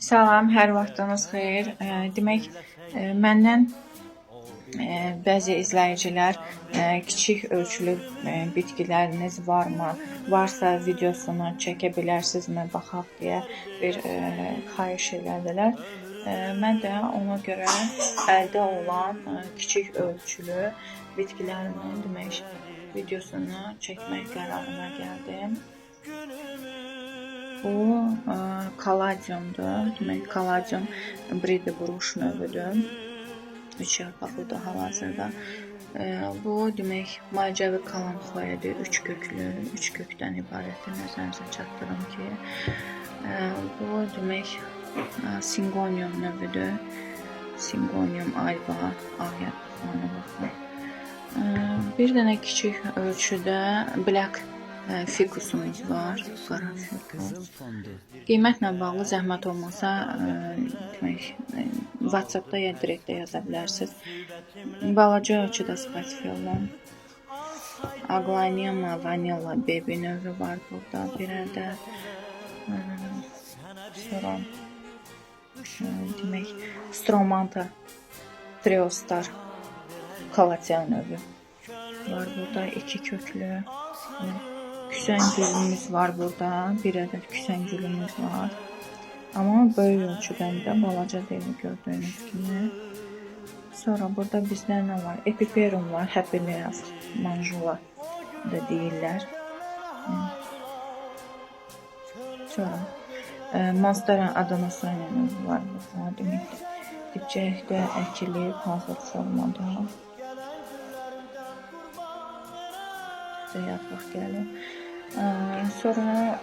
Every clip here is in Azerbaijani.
Salam, hər vaxtınız xeyir. Demək, məndən bəzi izləyicilər kiçik ölçülü bitkiləriniz varmı? Varsa videosunu çəkə bilərsinizmi, baxaq deyə bir xahiş elədilər. Mən də ona görə əldə olan kiçik ölçülü bitkilərimin demək, videosunu çəkmək qərarına gəldim. Bu kaladiumdur. Demək, kaladium Bridi Bruş növüdür. 3 yarpaqlıdır hal-hazırda. Bu demək, müalicəvi kalanxoyadır. 3 köklü, 3 kökdən ibarətdir. Nəzərinizə çatdırım ki, bu demək, Syngonium növüdür. Syngonium alba, ağ yarpaqlarına baxın. Bir dənə kiçik ölçüdə black fikusumuz var, qara fikus. Qiymətlə bağlı zəhmət olmasa, demək, WhatsApp-da ya direktdə yaza bilərsiniz. Balaca ölçüdə spatifillum. Aglaonema vanilla baby növü var burada bir ədəd. Sonra demək, Stromanta Triostar Kalatea növü var burada, 2 köklü. Küsən gülümüz var burada, bir ədəd küsən gülümüz var. Amma böyük ölçüdən də, balaca deyil gördüyünüz kimi. Sonra burada bizdə nə var? Epiperum var, Happy Leaf, Manjula da deyirlər. Sonra Monstera Adanosoniya növü var burada. Demək, dibçəkdə əkilib hazır formada. Yarpaq gəlir. Sonra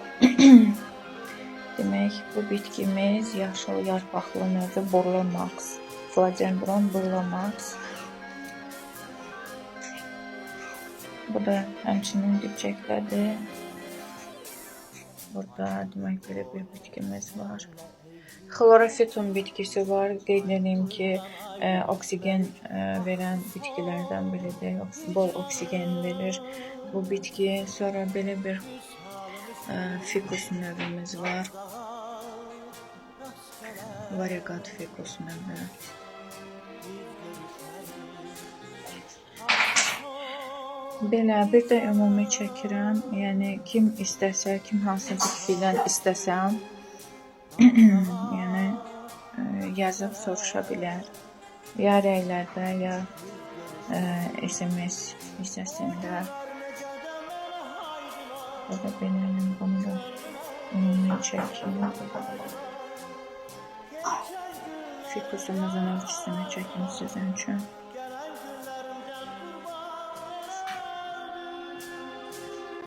demək, bu bitkimiz yaşıl yarpaqlı növü Burle Marx. Philodendron Burle Marx. Bu da həmçinin dibçəkdədir. Burada demək, belə bir bitkimiz var. Xlorofitum bitkisi var. Qeyd edeyim ki, oksigen verən bitkilərdən biridir. Bol oksigen verir bu bitki. Sonra belə bir fikus növümüz var. Variegat fikus növü. Belə, bir də ümumi çəkirəm. Yəni, kim istəsə, kim hansı bitkidən istəsə, yəni, yazıb soruşa bilər. Ya rəylərdə, ya SMS hissəsində. Belə belə, bunu da ümumi çəkim. Fikusumuzun ölçüsünü çəkim sizin üçün.